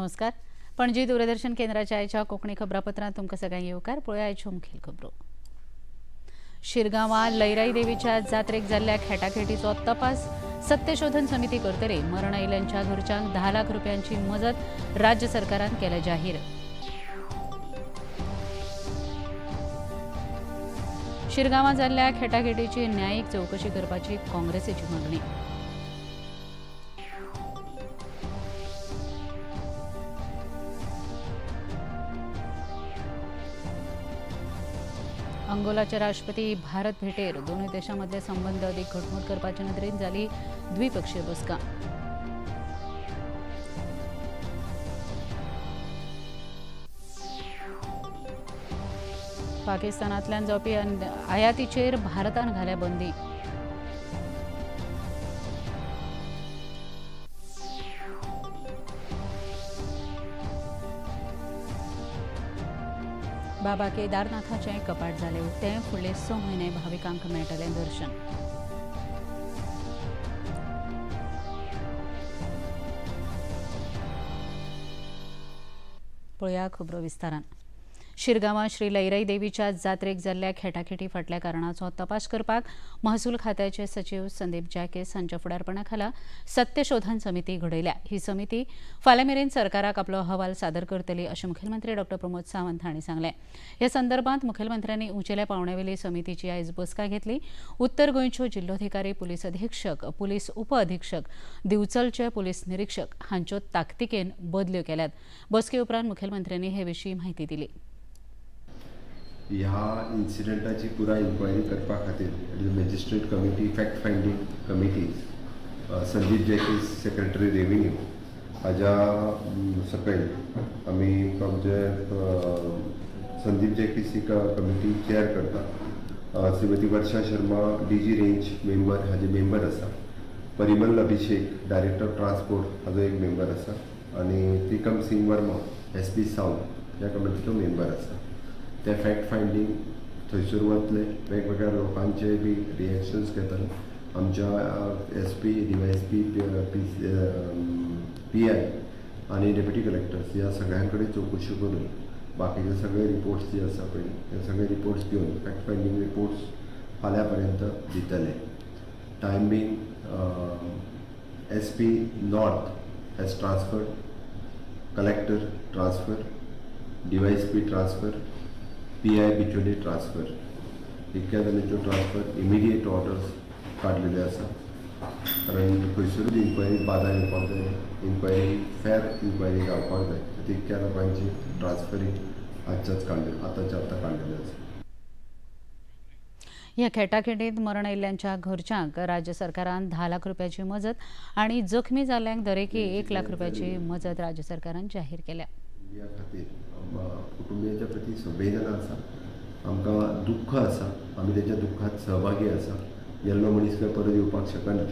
नमस्कार. पणजी दूरदर्शन केंद्राच्या आयच्या कोंकणी खबरापत्रांत तुमकां सगळ्यांक येवकार. पळोवया आयच्यो मुखेल खबरो. शिरगांवां लयराई देवीच्या जात्रेक जाल्ल्या खेटाखेटीचो तपास सत्यशोधन समिती करतले. मरण आयिल्ल्यांच्या घरच्यांक 10 लाख रुपयांची मजत राज्य सरकारान केल्या जाहीर. शिरगांवां जाल्ल्या खेटाखेटीची न्यायीक चवकशी करपाची काँग्रेसीची मागणी. अंगोलाचे राष्ट्रपती भारत भेटेर दोनूय देशांमदले संबंद अदीक घटमूट करपाचे नदरेन जाली द्विपक्षीय बसका. पाकिस्तानांतल्यान जावपी आयातीचेर भारतान घाल्या बंदी. बाबा केदारनाथाचें कपाट जालें उक्तें. फुडले 6 म्हयने भाविकांक मेळटलें दर्शन. पळया खबरो विस्तारान. शिरगांवां श्री लयराई देवीच्या जात्रेक जाल्ल्या खेटाखेटी फाटल्या कारणाचो तपास करपाक महसूल खात्याचे सचीव संदीप जॅकेस हांच्या फुडारपणा खाला सत्यशोधन समिती घडयल्या. ही समिती फाल्यां मेरेन सरकाराक आपलो अहवाल सादर करतली अशें मुखेलमंत्री डॉ प्रमोद सावंत हांणी सांगलें. ह्या संदर्भात मुखेलमंत्र्यांनी उंचेल्या पांवड्यावेली समितीची आयज बसका घेतली. उत्तर गोंयच्यो जिल्लोधिकारी, पुलीस अधीक्षक, पुलीस उपअधीक्षक, दिवचलचे पुलीस निरीक्षक हांच्यो ताकतिकेन बदल्यो केल्यात. बसके उपरांत मुखेलमंत्र्यांनी हे विशीं म्हायती दिली. ह्या इन्सिडंटाची पुराय इन्क्वायरी करपा खातीर magistrate committee, fact finding committees, Sandeep Jacques secretary revenue हाज्या सकयल आमी म्हणजे संदीप जॅकीस ही कमिटी चेअर करता. Shrimati Varsha Sharma D G range member हाजे मेंबर आसा. परिमल अभिषेक डायरेक्टर ट्रान्सपोर्ट हाजो एक मेंबर आसा आनी Trikam Singh Verma S P south ह्या कमिटीचो मेंबर आसा. ते फॅक्ट फायंडींग थंयसर वतले, वेगवेगळ्या लोकांचे बी रिएक्शन्स घेतले. आमच्या S P, D Y S P, P I आनी डेप्युटी कलेक्टर्स ह्या सगळ्यां कडेन चवकशी करून बाकीचे सगळे रिपोर्ट्स जे आसा पळय ते सगळे रिपोर्ट्स घेवन फॅक्ट फायंडींग रिपोर्ट्स फाल्यां पर्यंत दितले. Time being S P north has transferred, collector transfer, D Y S P transfer, P I Bicholim transfer, इतक्या जाणांच्यो ट्रान्सफर इमिडिएट ऑर्डर्स काडलेल्यो आसा. कारण खंयसरूच इन्क्वायरी बादा येवपाक जाय, इन्क्वायरी फॅर इन्क्वायरी जावपाक जाय. तितक्या लोकांची ट्रान्सफरींग आजच्याच काडले आतांच्या आतां काडलेल्यो आसा. ह्या खेटाखेटींत मरण आयिल्ल्यांच्या घरच्यांक राज्य सरकारान 10 लाख रुपयाची मजत आनी जखमी जाल्ल्यांक दरेकी 1 लाख रुपयाची मजत राज्य सरकारान जाहीर केल्या. खातीर कुटुंबियांच्या प्रती संवेदना आसा, आमकां दुख्ख आसा, आमी तेच्या दुख्खांत सहभागी आसा. गेल्लो मनीस काय परत येवपाक शकना,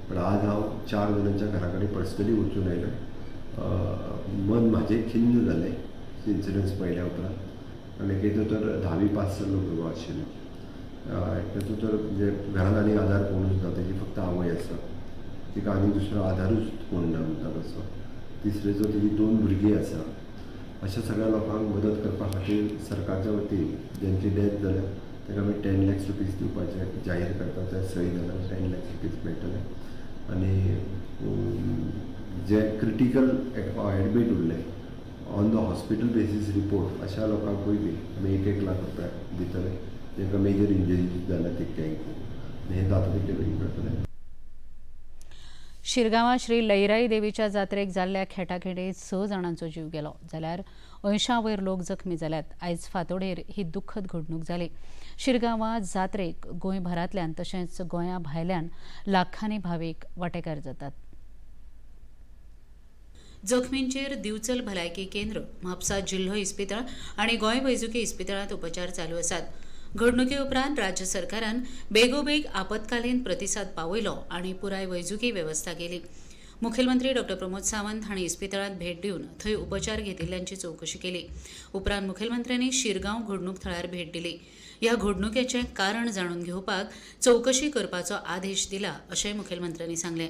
पण आज हांव 4 जाणांच्या घरा कडेन पर्सनली वचून आयलें. मन म्हाजें खिन्न जालें इन्सिडन्स पळयल्या उपरांत. आनी एकदां तर 10वी पास जाल्लो भुरगो आशिल्लो, एकट्याचो तर म्हणजे घरान आनी आदार कोणूच ना, तेजी फक्त आवय आसा, तिका आनी दुसरो आदारूच कोण ना म्हणटा तसो. तिसरेचो तेजी 2 भुरगीं आसा. अशा सगळ्या लोकांक मदत करपा खातीर सरकारच्या वतीन ज्यांची डेथ जाल्या ताका आमी 10 लॅक्स रुपीज दिवपाचें जाहीर करता. त्या 6 जाणांक 10 लॅक्स रुपीज मेळटले. आनी जे क्रिटिकल एडमीट उरले on the hospital basis report अशा लोकांकूय बी आमी 1-1 लाख रुपया दितले, तांकां मेजर इंजरीज जाल्या तितक्यांकूय. आनी हें जाता तितले बेगीन करतले. शिरगांवां श्री लयराई देवीच्या जात्रेक जाल्ल्या खेटाखेटीत 6 जाणांचो जीव गेलो जाल्यार 80 वयर लोक जखमी जाल्यात. आयज फांतोडेर ही दुख्खद घडणूक जाली. शिरगांवां जात्रेक गोंयभरांतल्यान तशेंच गोंया भायल्यान लाखांनी भावीक वांटेकार जातात. जखमींचेर दिवचल भलायकी केंद्र, म्हापसा जिल्हो इस्पितळ आनी गोंय वैजकी इस्पितळांत उपचार चालू आसात. घडणुके उपरांत राज्य सरकारान बेगोबेग आपत्कालीन प्रतिसाद पावयलो आनी पुराय वैजकी वेवस्था केली. मुखेलमंत्री डॉ प्रमोद सावंत हांणी इस्पितळांत भेट दिवन थंय उपचार घेतिल्ल्यांची चवकशी केली. उपरांत मुखेलमंत्र्यांनी शिरगांव घडणूक थळार भेट दिली. ह्या घडणुकेचें कारण जाणून घेवपाक चवकशी करपाचो आदेश दिला अशें मुखेलमंत्र्यांनी सांगलें.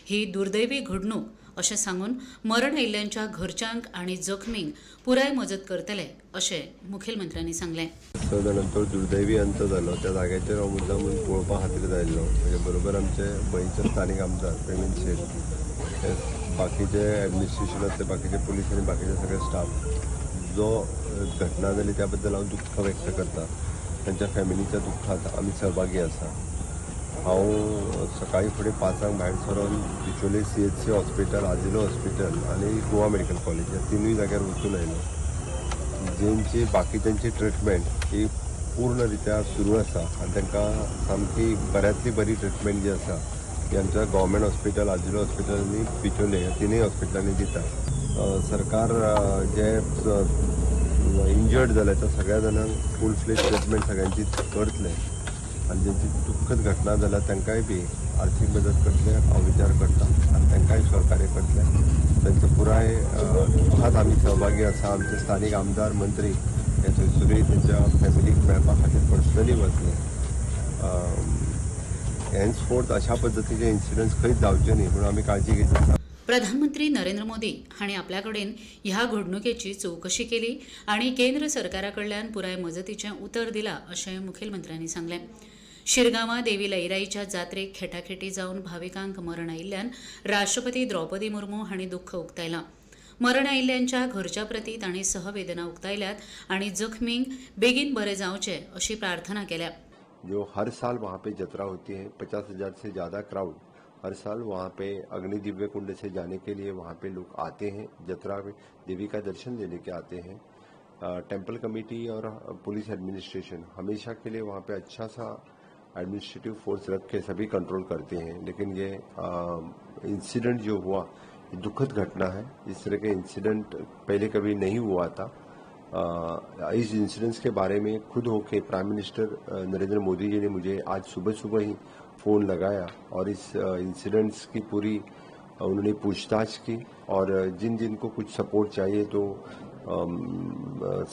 ही दुर्दैवी घडणूक अशें सांगून मरण आयिल्ल्यांच्या घरच्यांक आनी जखमींक पुराय मजत करतले अशें मुखेलमंत्र्यांनी सांगलें. 6 जाणांचो दुर्दैवी अंत जालो त्या जाग्याचेर हांव मुद्दामून पळोवपा खातीर जायल्लो. म्हजे बरोबर आमचे गोंयचे स्थानीक आमदार प्रवीण शेट, बाकीचे एडमिनिस्ट्रेशनांतले बाकीचे पुलीस आनी बाकीचे सगळे स्टाफ, जो घटना जाली त्या बद्दल हांव दुख्ख व्यक्त करता. तांच्या फॅमिलीच्या दुख्खात आमी सहभागी आसा. हांव सकाळी फुडें 5 भायर सरून बिचोले CHC hospital, आजिलो हॉस्पिटल आनी गोवा मेडिकल कॉलेज ह्या 3 जाग्यार वचून आयलो. जेंची बाकीच्यांची ट्रिटमेंट ही पूर्ण रित्या सुरू आसा आनी तांकां सामकी बऱ्यांतली बरी ट्रिटमेंट जी आसा ती आमच्या गव्हर्मेंट हॉस्पिटल, आजिलो हॉस्पिटल आनी बिचोले ह्या 3 हॉस्पिटलांनी दिता. सरकार जे इंजर्ड जाले त्या सगळ्या जाणांक फूल फ्लेज ट्रिटमेंट सगळ्यांची करतले आनी जेंची दुख्खद घटना जाल्या तांकांय बी आर्थीक मदत करतले हांव विचार करता आनी तांकांय सहकार्य करतले. तांचो पुराय दुख्खात आमी सहभागी आसा. आमचे स्थानीक आमदार, मंत्री हे थंयसरूय तांच्या फॅमिलीक मेळपा खातीर पर्सनली वतले. हेन्सफोर्थ अशा पद्दतीचे इन्सिडंट्स खंयच जावचे न्ही म्हणून आमी काळजी घेतली. प्रधानमंत्री नरेंद्र मोदी हांणी आपल्या कडेन ह्या घडणुकेची चवकशी केली आनी केंद्र सरकारा कडल्यान पुराय मजतीचें उतर दिलां अशें मुखेलमंत्र्यांनी सांगलें. शिरगांवां देवी लईराईच्या जात्रेक खेटाखेटी जावन भाविकांक मरण आयिल्ल्यान राष्ट्रपती द्रौपदी मुर्मू हांणी दुख्ख उक्तायलां. मरण आयिल्ल्यांच्या घरच्या प्रती तांणी सहवेदना उक्तायल्यात आनी जखमींक बेगीन बरे जावचे अशी प्रार्थना केल्या. जो हर साल वहाँ पे जत्रा होती है, 50,000 से ज़्यादा क्राउड हर साल वहाँ पे अग्नि दिव्य कुंड से जाने के लिए वहाँ पे लोग आते हैं, जत्रा में देवी का दर्शन लेने के आते हैं. टेम्पल कमेटी और पुलिस एडमिनिस्ट्रेशन हमेशा के लिए वहाँ पे अच्छा सा एडमिनिस्ट्रेटिव फोर्स रख के सभी कंट्रोल करते हैं. लेकिन ये इंसिडेंट जो हुआ दुखद घटना है. इस तरह के इंसिडेंट पहले कभी नहीं हुआ था. इस इंसिडेंट्स के बारे में खुद होके प्राइम मिनिस्टर नरेंद्र मोदी जी ने मुझे आज सुबह सुबह ही फ़ोन लगाया और इस इंसिडेंट्स की पूरी उन्होंने पूछताछ की और जिन जिन को कुछ सपोर्ट चाहिए तो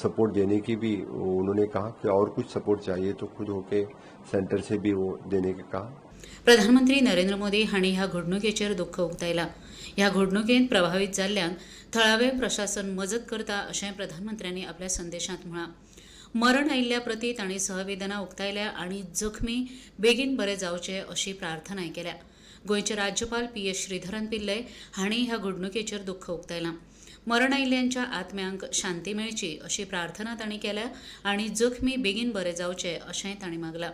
सपोर्ट देने की भी उन्होंने कहा कि और कुछ सपोर्ट चाहिए तो खुद होके सेंटर से भी वो देने के कहा. प्रधानमंत्री नरेंद्र मोदी हांणी ह्या घडणुकेचेर दुख्ख उक्तायला. ह्या घडणुकेंत प्रभावीत जाल्ल्यांक थळावे प्रशासन मजत करता अशें प्रधानमंत्र्यांनी आपल्या संदेशांत म्हळां. मरण आयिल्ल्या प्रती तांणी सहवेदना उक्तायल्या आनी जखमी बेगीन बरे जावचे अशी प्रार्थनाय केल्या. गोंयचे राज्यपाल PS Sreedharan Pillai हांणी ह्या घडणुकेचेर दुख्ख उक्तायलां. मरण आयिल्ल्यांच्या आत्म्यांक शांती मेळची अशी प्रार्थना तांणी केल्या आनी जखमी बेगीन बरे जावचे अशेंय तांणी मागलां.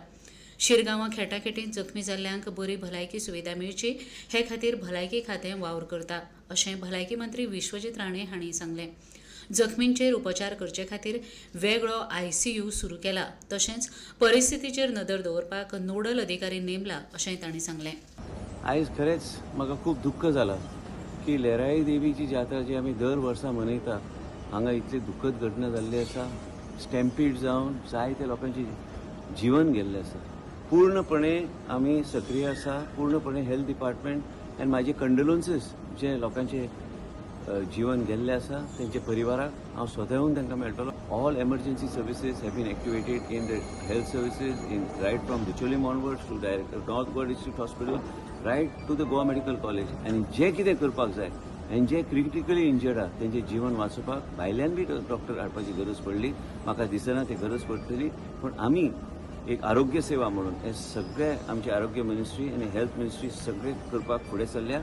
शिरगांवां खेटाखेटींत जखमी जाल्ल्यांक बरी भलायकी सुविधा मेळची हे खातीर भलायकी खातें वावर करता अशें भलायकी मंत्री विश्वजीत राणे हांणी सांगलें. जखमींचेर उपचार करचे खातीर वेगळो ICU सुरू केला तशेंच परिस्थितीचेर नदर दवरपाक नोडल अधिकारी नेमला अशेंय तांणी सांगलें. आयज खरेंच म्हाका खूब दुख्ख जालां की लहराई देवीची जात्रा जी आमी दर वर्सा मनयता हांगा इतली दुख्खद घटना जाल्ली आसा. स्टॅम्पीड जावन जायते लोकांचे जीवन गेल्लें आसा. पूर्णपणे आमी सक्रीय आसा, पूर्णपणे हेल्थ डिपार्टमेंट आनी म्हाजे कंडोलन्सीस जे लोकांचे जीवन गेल्ले आसा तेंच्या परिवाराक हांव स्वता येवन तांकां मेळटलो. All emergency services have been activated in the health services in right from Bicholim onwards to direct North Goa district hospital right to the Goa medical college. आनी जें कितें करपाक जाय आनी जे क्रिटिकली इंजर्ड आहा तेंचें जीवन वाचोवपाक भायल्यान बी डॉक्टर हाडपाची गरज पडली म्हाका दिसना ते गरज पडटली. पूण आमी एक आरोग्य सेवा म्हणून हे सगळे आमचे आरोग्य मिनिस्ट्री आनी हेल्थ मिनिस्ट्री सगळे करपाक फुडें सरल्या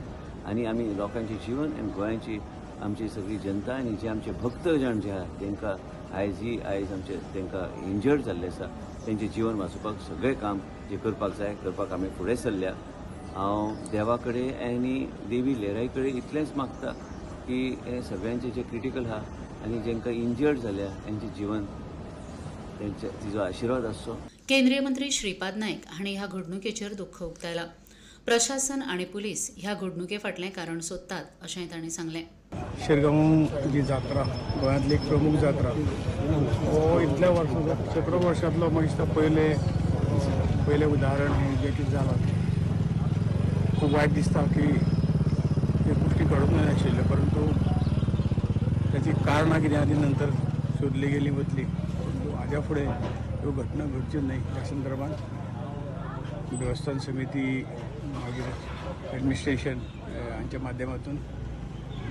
आनी आमी लोकांचें जीवन आनी गोंयाची आमची सगळी जनता आनी जे आमचे भक्तजण जे आहा तांकां आयज ही आयज आमचे तांकां इंजर्ड जाल्ले आसा तेंचें जीवन वाचोवपाक सगळें काम जें करपाक जाय करपाक आमी फुडें सरल्या. हांव देवा कडेन आनी देवी लहराई कडेन इतलेंच मागता की हे सगळ्यांचे जे क्रिटिकल आहा आनी जेंकां इंजर्ड जाल्या तेंचें जीवन तेंचे तिजो आशिर्वाद आसचो. केंद्रीय मंत्री श्रीपाद नायक हांणी ह्या घडणुकेचेर दुख्ख उक्तायलां. प्रशासन आनी पुलीस ह्या घडणुके फाटलें कारण सोदतात अशेंय तांणी सांगलें. शिरगांव जी जात्रा गोंयांतली एक प्रमुख जात्रा हो इतल्या वर्सांचो शेंकडो वर्सांतलो म्हाका दिसता पयलें उदाहरण हें जें कितें जालां खूब वायट दिसता की ह्यो गोश्टी घडूंक जायनाशिल्ल्यो, परंतु ताची कारणां कितें आहा ती नंतर सोदली गेली वतली, परंतु हाज्या फुडें ह्यो घटना घडच्यो न्हय ह्या संदर्भात देवस्थान समिती मागीर एडमिनिस्ट्रेशन हांच्या माध्यमातून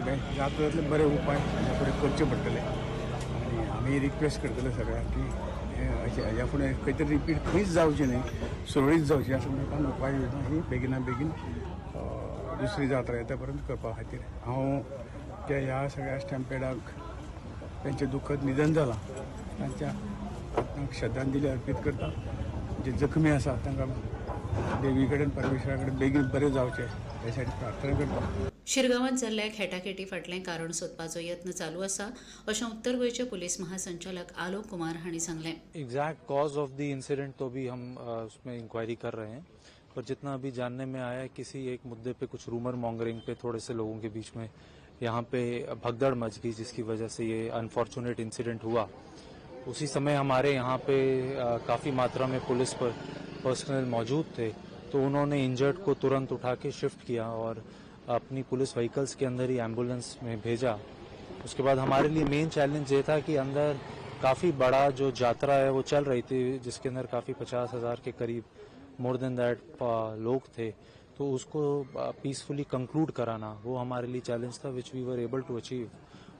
जाता तितले बरे उपाय हाज्या फुडें करचे पडटले आनी आमी रिक्वेस्ट करतले सगळ्यांक की अशें हाज्या फुडें खंय तरी रिपीट खंयच जावचें न्हय, सुरळीत जावचें अशें म्हणून उपाय योजना ही बेगिना बेगीन दुसरी जात्रा येता पर्यंत करपा खातीर हांव त्या ह्या सगळ्या स्टॅम्पेडाक तांचें दुखद निधन जालां तांच्या आत्म्याक श्रद्धांजली अर्पीत करता. जे जखमी आसा तांकां देवी कडेन परमेश्वरा कडेन बेगीन बरें जावचें ह्यासाठी प्रार्थना करता. शिरगांवांत जाल्ल्या खेटाखेटी फाटलें कारण सोदपाचो यत्न चालू आसा अशें उत्तर गोंयचे पुलीस महासंचालक आलोक कुमार हांणी सांगलें. Exact cause of the incident तो भी हम उसमें इंक्वायरी कर रहे हैं, पर जितना अभी जानने में आया है किसी एक मुद्दे पे कुछ रूमर मॉन्गरिंग पे थोड़े से लोगों के बीच में यहाँ पे भगदड़ मच गई, जिसकी वजह से ये अनफॉर्चुनेट इंसिडेंट हुआ. उसी समय हमारे यहाँ पे काफ़ी मात्रा में पुलिस पर पर्सनल मौजूद थे, तो उन्होंने इंजर्ड को तुरंत उठा के शिफ्ट किया और अपनी पुलिस व्हीकल्स के अंदर ही एम्बुलेंस में भेजा. उसके बाद हमारे लिए मेन चैलेंज ये था कि अंदर काफ़ी बड़ा जो यात्रा है वो चल रही थी, जिसके अंदर काफ़ी 50,000 के करीब मोर देन that लोग थे, तो उसको पीसफुली कंक्लूड कराना वो हमारे लिए चैलेंज था, which we were able to achieve,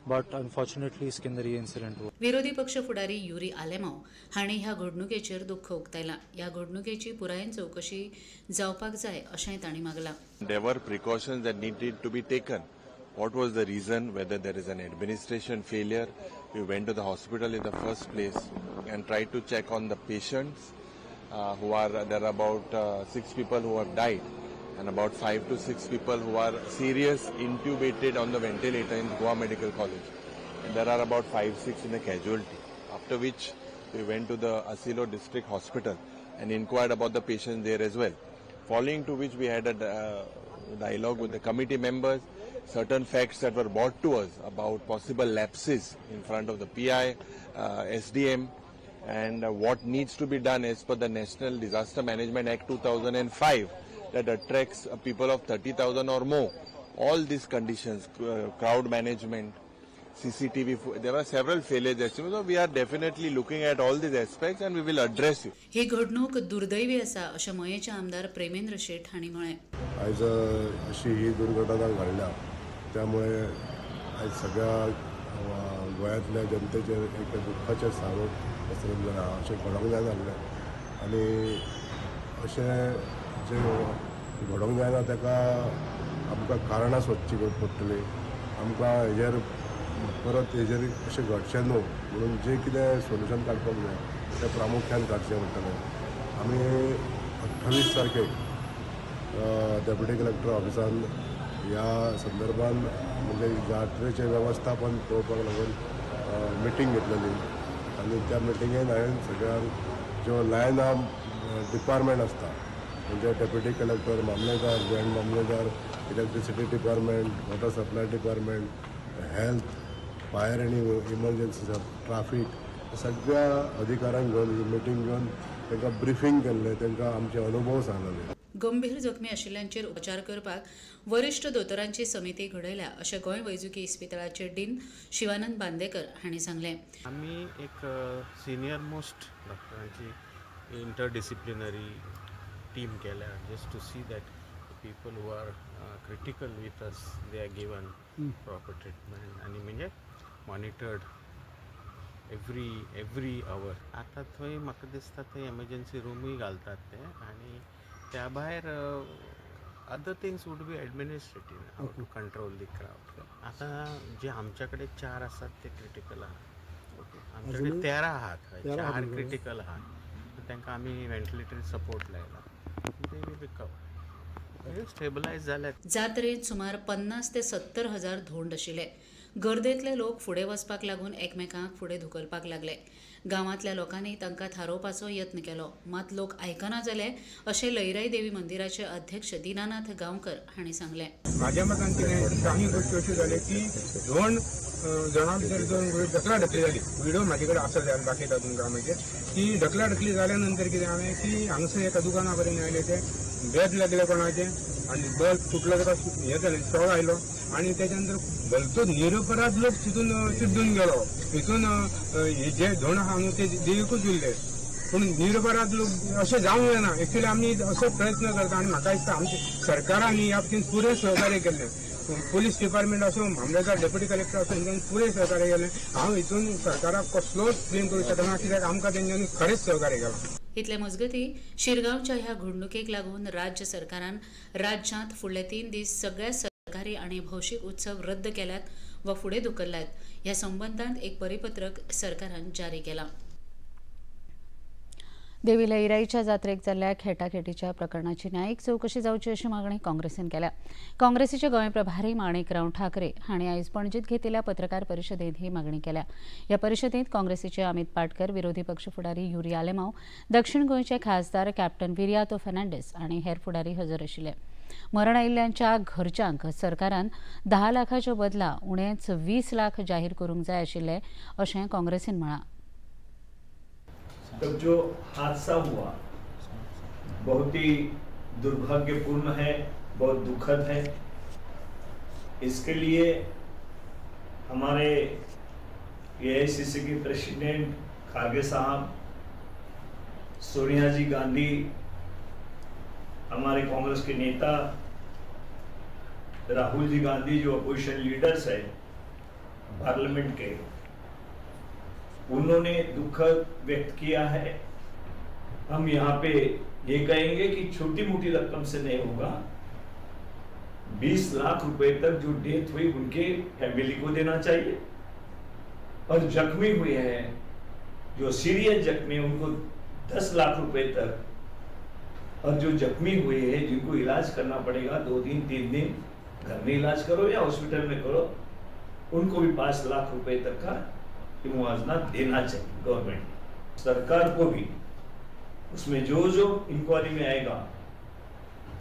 but unfortunately इसके अंदर ये इंसिडेंट हुआ. विरोधी पक्ष फुडारी युरी आलेमाव हांणी ह्या घडणुकेचेर दुख्ख उक्तायलां. ह्या घडणुकेची पुरायेन चवकशी जावपाक जाय अशेंय तांणी मागलां. There were precautions that needed to be taken. What was the reason? Whether there is an administration failure. We went to the hospital in the first place and tried to check on the patients who are there are about 6 people who have died and about 5 to 6 people who are serious intubated on the ventilator in Goa Medical College. And there are about 5-6 in the casualty. After which we went to the Asilo District Hospital and inquired about the patients there as well. Following to which we had a dialogue with the committee members, certain facts that were brought to us about possible lapses in front of the PI, SDM, and what needs to be done as per the National Disaster Management Act 2005 that attracts people of 30,000 or more. All these conditions, crowd management, CCTV, there are several failures. So we are definitely looking at all these aspects and we will address it. ही घडणूक दुर्दैवी आसा अशें मयेचे आमदार प्रेमेंद्र शेट हांणी म्हळें. आयज अशी ही दुर्घटना घडल्या त्यामुळे आयज सगळ्या गोंयांतल्या जनतेचेर एक दुख्खाचें सावट पसरून जालां. अशें घडोवंक जायनासलें आनी अशें जें घडोवंक जायना ताका आमकां कारणां सोदचीं पडटलीं. आमकां हेजेर परत हेजेर अशें घडचें न्हू म्हणून जें कितें सोल्युशन काडपाक जाय तें प्रामुख्यान काडचें पडटलें. आमी 28 तारखेक डेप्युटी कलेक्टर ऑफिसान ह्या संदर्भान म्हणजे जात्रेचें वेवस्थापन पळोवपाक लागून मिटींग घेतलेली आनी त्या मिटिंगेन हांवें सगळ्यांक ज्यो लायन ऑफ डिपार्टमेंट आसता म्हणजे डेप्युटी कलेक्टर, मामलेदार, जॉयंट मामलेदार, electricity department, water supply department, health, fire आनी इमर्जन्सी, ट्राफीक सगळ्या अधिकाऱ्यांक घेवन ही मिटींग घेवन तांकां ब्रिफींग केल्लें, तांकां आमचे अनुभव सांगले. गंभीर जखमी आशिल्ल्यांचेर उपचार करपाक वरिश्ठ दोतोरांची समिती घडयल्या अशें गोंय वैजकी इस्पितळाचे डीन शिवानंद बांदेकर हांणी सांगलें. आमी एक सिनियर मोस्ट डॉक्टरांची इंटरडिसिप्लिनरी टीम केल्या just to see that people who are critical with us they are given proper treatment आनी म्हणजे मॉनिटर्ड एवरी our. आतां थंय म्हाका दिसता थंय एमर्जन्सी रुमूय घालतात ते आनी त्या भायर other things would be administrative, how to control the crowd. आतां जे आमच्या कडेन 4 आसात ते क्रिटिकल आहात, आमच्या कडेन 13 आहात, 4 क्रिटिकल आहात, तांकां आमी व्हेंटिलेटर सपोर्ट लायला, ते will recover, stabilise जाल्यात. जात्रेंत सुमार 50 ते 70 हजार धोंड आशिल्ले. गर्देतले लोक फुडें वचपाक लागून एकमेकांक फुडें धुकलपाक लागले. गांवांतल्या लोकांनी तांकां थारोवपाचो यत्न केलो, मात लोक आयकना जाले अशें लईराई देवी मंदिराचे अध्यक्ष दीनानाथ गांवकर हांणी सांगलें. म्हाज्या मतान कितें काही गोश्टी अश्यो जाल्यो की धोंड जाणां भितर दोन ढकलाढकली जाली. व्हिडिओ म्हाजे कडेन आसा जाल्यार दाखयता तुमकां. मागीर ती ढकलाढकली जाल्या नंतर कितें हांवें की हांगसर एका दुकाना कडेन आयले ते बेद लागले कोणाचे आनी बल्ब फुटलो ताका हें जालें, शॉक आयलो आनी तेच्या नंतर भलतो निरपराध लोक तितून चिड्डून गेलो. हितून जे धोंड आहा न्हू ते देवीकूच उरले, पूण निरपराध लोक अशें जावंक जायना. एक्चुअली आमी असो प्रयत्न करता आनी म्हाका दिसता आमच्या सरकारान ह्या बाबतींत पुरें सहकार्य केल्लें. पोलीस डिपार्टमेंट आसूं, मामलेदार, डेप्युटी कलेक्टर आसूं, हेंच्यांनी पुरें सहकार्य केलें. हांव हितून सरकाराक कसलोच ब्लेम करूंक शकना, कित्याक आमकां तेंच्यांनी खरेंच सहकार्य केलां. इतले मजगती शिरगांवच्या ह्या घडणुकेक लागून राज्य सरकारान राज्यांत फुडले 3 दीस सगळ्या सरकारी आनी भौशीक उत्सव रद्द केल्यात वा फुडें धुकल्ल्यात. ह्या संबंदांत एक परिपत्रक सरकारान जारी केलां. देवी लईराईच्या जात्रेक जाल्ल्या खेटाखेटीच्या प्रकरणाची न्यायीक चवकशी जावची अशी मागणी काँग्रेसीन केल्या. काँग्रेसीचे गोंय प्रभारी माणिकराव ठाकरे हांणी आयज पणजीत घेतिल्ल्या पत्रकार परिशदेंत ही मागणी केल्या. ह्या परिशदेंत काँग्रेसीचे अमित पाटकर, विरोधी पक्ष फुडारी युरी आलेमाव, दक्षिण गोंयचे खासदार कॅप्टन विरियातो फर्नांडीस आनी हेर फुडारी हजर आशिल्ले. मरण आयिल्ल्यांच्या घरच्यांक सरकारान 10 लाखाच्या बदला उणेच 20 लाख जाहीर करूंक जाय आशिल्ले अशें काँग्रेसीन म्हळां. तब जो हादसा हुआ बहुत ही दुर्भाग्यपूर्ण है, बहुत दुखद है. इसके लिए हमारे एआईसीसी के प्रेसिडेंट खारगे साहब, सोनिया जी गांधी, हमारे कांग्रेस के नेता राहुल जी गांधी जो अपोजिशन लीडर्स है पार्लियामेंट के, उन्होंने दुख व्यक्त किया है. हम यहाँ पे ये कहेंगे कि छोटी मोटी रकम से नहीं होगा, 20 लाख रुपए तक जो डेथ हुई उनके फैमिली को देना चाहिए, और जख्मी हुए हैं जो सीरियस जख्मी हैं उनको 10 लाख रुपए तक, और जो जख्मी हुए हैं जिनको इलाज करना पड़ेगा 2 दिन 3 दिन घर में इलाज करो या हॉस्पिटल में करो, उनको भी 5 लाख रुपए तक का मुआवजा देना चाहिए गवर्नमेंट। सरकार को भी उसमें जो जो इंक्वायरी में आएगा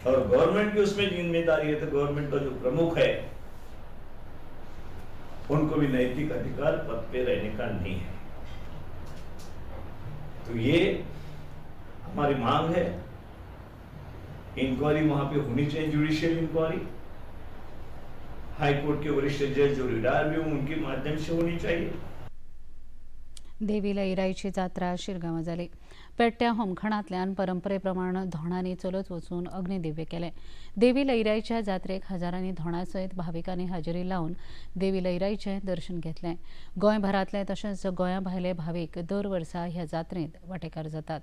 और गवर्नमेंट की उसमें जिम्मेदारी है, तो गवर्नमेंट का जो प्रमुख है उनको भी नैतिक अधिकार पद पे रहने का नहीं है। तो ये हमारी मांग है। इंक्वायरी वहां पे होनी चाहिए, जुडिशियल इंक्वायरी हाईकोर्ट के वरिष्ठ जज जो रिटायर भी हों उनके माध्यम से होनी चाहिए। देवी लईराईची जात्रा शिरगांवां जाली. पेट्ट्या होमखणांतल्यान परंपरे प्रमाण धोणांनी चलत वचून अग्निदिव्य केलें. देवी लईराईच्या जात्रेक हजारांनी धोणां सयत भाविकांनी हाजेरी लावन देवी लईराईचें दर्शन घेतलें. गोंयभरांतले तशेंच गोंया भायले भावीक दर वर्सा ह्या जात्रेंत वांटेकार जातात.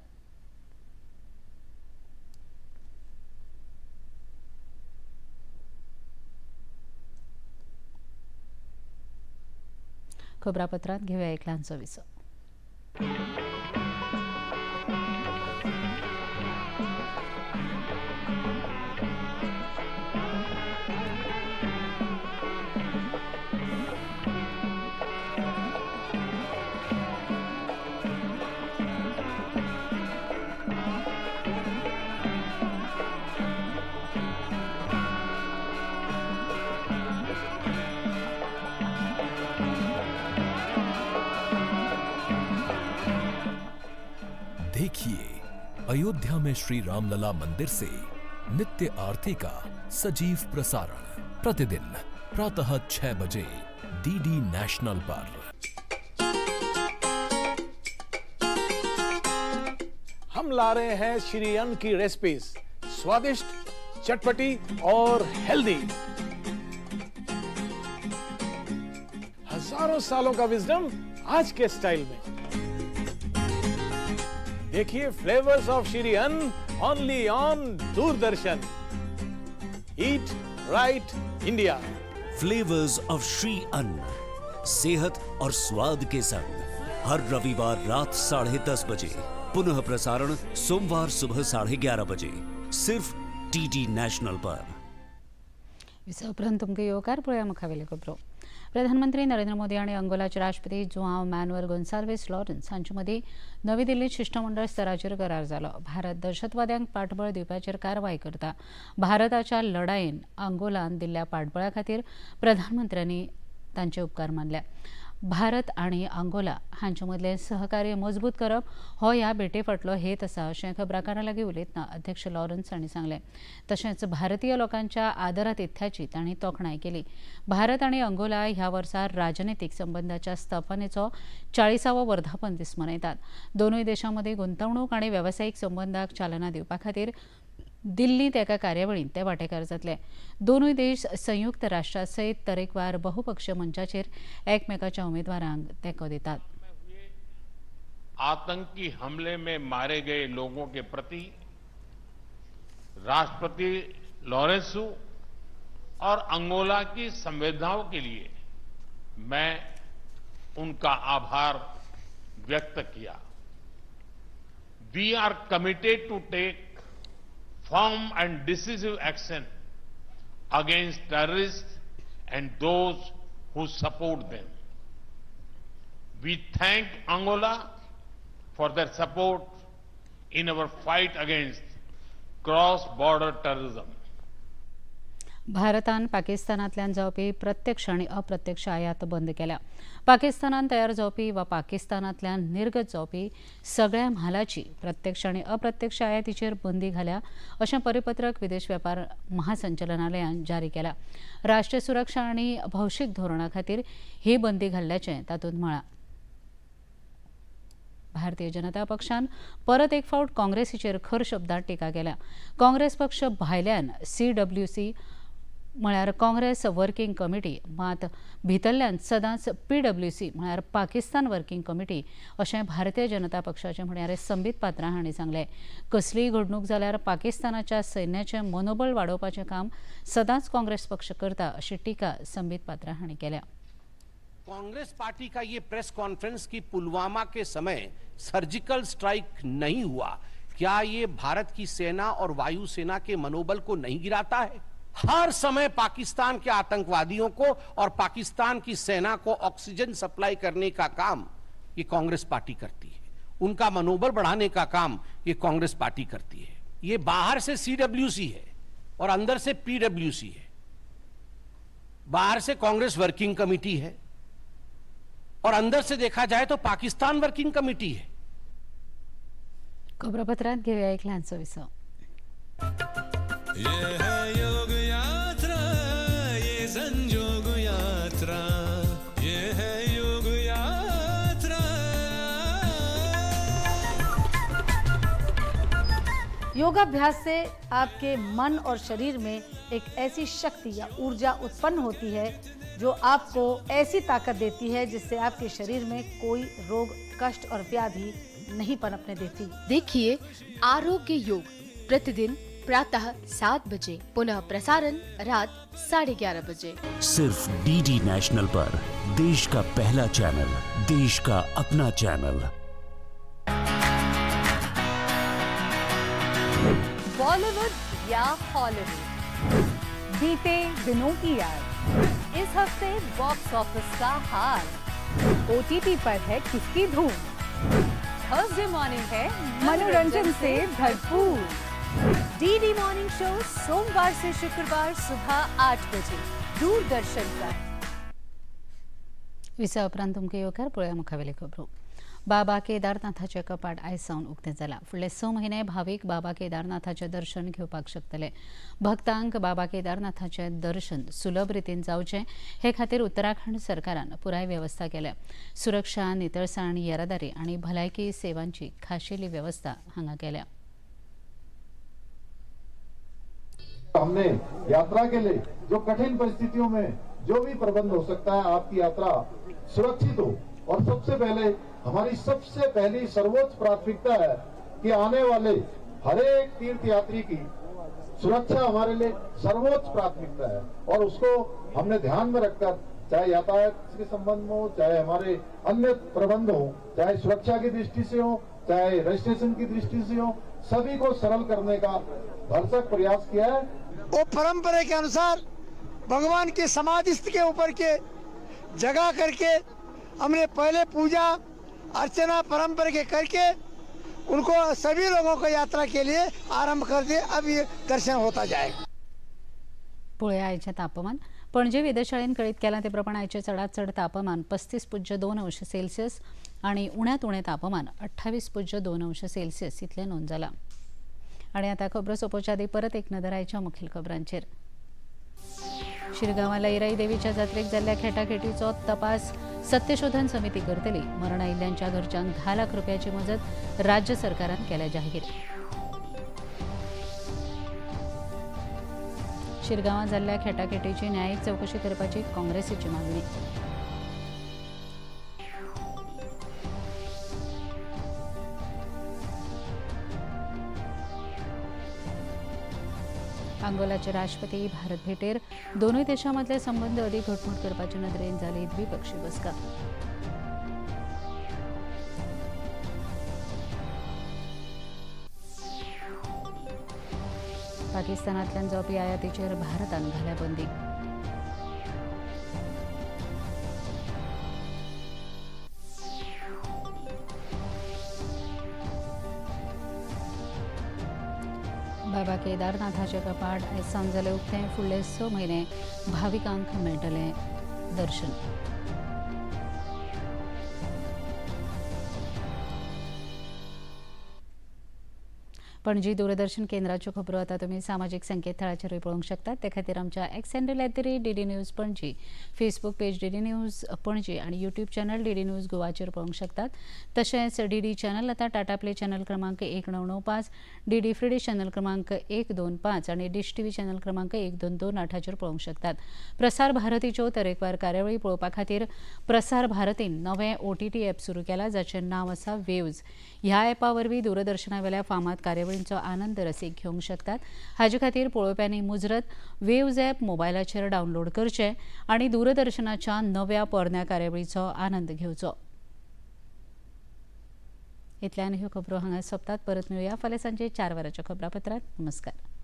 खबरापत्रांत घेवया एक ल्हानसो विसव. देखिए अयोध्या में श्री रामलला मंदिर से नित्य आरती का सजीव प्रसारण प्रतिदिन प्रातः 6 बजे डीडी नेशनल पर। हम ला रहे हैं श्री अन्न की रेसिपीज, स्वादिष्ट, चटपटी और हेल्दी। हजारों सालों का विजडम आज के स्टाइल में। देखिए flavours of Shri Anna only on Doordarshan. Eat right India. Flavours of Shri Anna, सेहत और स्वाद के संग, हर रविवार रात 10:30 बजे, पुनः प्रसारण सोमवार सुबह 11:30 बजे, सिर्फ डीडी नेशनल पर। उपरांत तुमकां येवकार पळोवया मुखावेल्यो खबरो। प्रधानमंत्री नरेंद्र मोदी आनी अंगोलाचे राष्ट्रपती जुआंव मॅन्युअल गोन्साल्विस लॉरन्स हांचे मदीं नवी दिल्लीत शिश्टमंडळ स्तराचेर करार जालो। भारत दहशतवाद्यांक पाठबळ दिवपाचेर कारवाय करता। भारताच्या लढायेन अंगोलान दिल्ल्या पाठबळा खातीर प्रधानमंत्र्यांनी तांचे उपकार मानले। भारत आनी अंगोला हांचे मदलें सहकार्य मजबूत करप हो ह्या भेटे फाटलो हेत आसा अशें खबराकारां लागीं उलयतना अध्यक्ष लॉरन्स हांणी सांगलें। तशेंच भारतीय लोकांच्या आदरातिथ्याची तांणी तोखणाय केली। भारत आनी अंगोला ह्या वर्सा राजनितीक संबंदाच्या स्थापनेचो 40वो वर्धापन दीस मनयतात। दोनूय देशां मदीं गुंतवणूक आनी वेवसायीक संबंदाक चालना दिवपा खातीर दिल्लींत एका कार्यावळींत ते वांटेकार जातले. दोनूय देश संयुक्त राष्ट्रा सयत तरेकवार बहुपक्षीय मंचाचेर एकमेकाच्या उमेदवारांक तेंको दितात. आतंकी हमले में मारे गए लोगों के प्रति राष्ट्रपति लॉरेंसो और अंगोला की संवेदनाओं के लिए मैं उनका आभार व्यक्त किया। We are committed to take firm and decisive action against terrorists and those who support them. We thank Angola for their support in our fight against cross-border terrorism. भारतान पाकिस्तानांतल्यान जावपी प्रत्यक्ष आनी अप्रत्यक्ष आयात बंद केल्या. पाकिस्तानान तयार जावपी वा पाकिस्तानांतल्यान निर्गत जावपी सगळ्या म्हालाची प्रत्यक्ष आनी अप्रत्यक्ष आयातीचेर बंदी घाल्या अशें परिपत्रक विदेश वेपार महासंचालनालयान जारी केला. राष्ट्रीय सुरक्षा आनी भौशीक धोरणा खातीर ही बंदी घाल्ल्याचें तातूंत म्हळां. भारतीय जनता पक्षान परत एक फावट काँग्रेसीचेर खर शब्दांत टिका केल्या. काँग्रेस पक्ष भायल्यान CWC म्हळ्यार काँग्रेस वर्किंग कमिटी मात भितरल्यान सदांच PWC म्हळ्यार पाकिस्तान वर्किंग कमिटी अशें भारतीय जनता पक्षाचे म्हणयारे संबीत पात्रा हांणी सांगलें. कसलीय घडणूक जाल्यार पाकिस्तानाच्या सैन्याचें मनोबळ वाडोवपाचें काम सदांच काँग्रेस पक्ष करता अशी टिका संबीत पात्रा हांणी केल्या. कांग्रेस पार्टी का ये प्रेस कॉन्फ्रेंस की पुलवामा के समय सर्जिकल स्ट्राइक नहीं हुआ, क्या ये भारत की सेना और वायुसेना के मनोबल को नहीं गिराता है? हर समय पाकिस्तान के आतंकवादियों को और पाकिस्तान की सेना को ऑक्सीजन सप्लाई करने का काम ये कांग्रेस पार्टी करती है, उनका मनोबल बढ़ाने का काम ये कांग्रेस पार्टी करती है। ये बाहर से CWC है और अंदर से PWC है, बाहर से कांग्रेस वर्किंग कमेटी है और अंदर से देखा जाए तो पाकिस्तान वर्किंग कमेटी है। खबरपत्रात घेऊया एक लहानसं विसव. ये है योग यात्रा, ये संजोग यात्रा, ये है योग यात्रा. योगाभ्यास से आपके मन और शरीर में एक ऐसी शक्ति या ऊर्जा उत्पन्न होती है जो आपको ऐसी ताकत देती है जिससे आपके शरीर में कोई रोग, कष्ट और व्याधि नहीं पनपने देती। देखिए आरोग्य योग प्रतिदिन प्रातः 7 बजे, पुनः प्रसारण रात 11:30 बजे, सिर्फ DD national पर। देश का पहला चैनल, देश का अपना चैनल। बॉलीवुड या हॉलीवुड, बीते दिनों की याद, इस हफ्ते बॉक्स ऑफिस का हाल, OTT पर है किसकी धूम, थर्सडे मॉर्निंग है मनोरंजन से भरपूर। डीडी मॉर्निंग शो सोमवार से शुक्रवार सुबह 8 बजे दूरदर्शन पर। विसा उपरांत तुमकां येवकार पळोवया मुखावेले खबरो. बाबा केदारनाथाचें कपाट आयज सावन उक्तें जालां. फुडले 6 म्हयने भावीक बाबा केदारनाथाचें दर्शन घेवपाक शकतले. भक्तांक बाबा केदारनाथाचें दर्शन सुलभ रितीन जावचें हे खातीर उत्तराखंड सरकारान पुराय वेवस्था केल्या. सुरक्षा, नितळसाण, येरादारी आनी भलायकी सेवांची खाशेली वेवस्था हांगा केल्या. हमने यात्रा के लिए जो कठिन परिस्थितियों में जो भी प्रबंध हो सकता है, आपकी यात्रा सुरक्षित हो, और सबसे पहले हमारी सबसे पहली सर्वोच्च प्राथमिकता है कि आने वाले हर एक तीर्थ यात्री की सुरक्षा हमारे लिए सर्वोच्च प्राथमिकता है, और उसको हमने ध्यान में रखकर चाहे यातायात के संबंध में हो, चाहे हमारे अन्य प्रबंध हो, चाहे सुरक्षा की दृष्टि से हो, चाहे रजिस्ट्रेशन की दृष्टि से हो, सभी को सरल करने का भरसक प्रयास किया है। वो परंपरा के अनुसार भगवान के समाधिस्थ के ऊपर के जगह करके हमने पहले पूजा अर्चना परंपरा के करके उनको सभी लोगों को यात्रा के लिए आरंभ कर दिए। अब ये दर्शन होता जाएगा। पळोवया आयचें तापमान. पणजे वेधशाळेन कळीत केलां ते प्रमाण आयचें चडांत चड तापमान 35.2 अंश सेल्सियस आनी उण्यांत उणें तापमान 28.2 अंश सेल्सियस इतलें नोंद जालां. आनी आतां खबरो सोंपोवच्या आदीं परत एक नदर आयच्या मुखेल खबरांचेर. शिरगांवां लईराई देवीच्या जात्रेक जाल्ल्या खेटाखेटीचो तपास सत्यशोधन समिती करतली. मरण आयिल्ल्यांच्या घरच्यांक 10 लाख रुपयाची मजत राज्य सरकारान केल्या जाहीर. शिरगांवां जाल्ल्या खेटाखेटीची न्यायीक चवकशी करपाची काँग्रेसीची मागणी. अंगोलाचे राष्ट्रपती भारत भेटेर दोनूय देशां मदले संबंद अदीक घटमूट करपाचे नदरेन जाली द्विपक्षीय बसका. पाकिस्तानांतल्यान जावपी आयातीचेर भारतान घाल्या बंदी. बाबा केदारनाथाचे कपाट आयज सावन जालें उक्तें. फुडले 6 म्हयने भाविकांक मेळटलें दर्शन. पणजी दूरदर्शन केंद्राच्यो खबरो आतां तुमी सामाजीक संकेतथळाचेरूय पळोवंक शकतात. ते खातीर आमच्या X handle @DD News Panaji, Facebook page DD News Panaji आनी यूट्यूब चॅनल डीडी न्यूज गोवाचेर पळोवंक शकतात. तशेंच डीडी चॅनल आतां टाटा प्ले चॅनल क्रमांक 1995, डीडी फ्री डिश चॅनल क्रमांक 125 आनी डिश टीव्ही चॅनल क्रमांक 1228चेर पळोवंक शकतात. प्रसार भारतीच्यो तरेकवार कार्यावळी पळोवपा खातीर प्रसार भारतीन नवें OTT app सुरू केलां जाचें नांव आसा वेव्ज. ह्या ॲपा वरवीं दूरदर्शनावेल्या फामाद कार्यावळी आनंद रसीक घेवंक शकतात. हाजे खातीर पळोवप्यांनी मुजरत वेव्ज ॲप मोबायलाचेर डावनलोड करचें आनी दूरदर्शनाच्या नव्या पोरण्या कार्यावळीचो आनंद घेवचो. इतल्यान ह्यो खबरो हांगा सोंपतात. परत मेळुया फाल्यां सांजे 4 वरांच्या खबरापत्रांत. नमस्कार.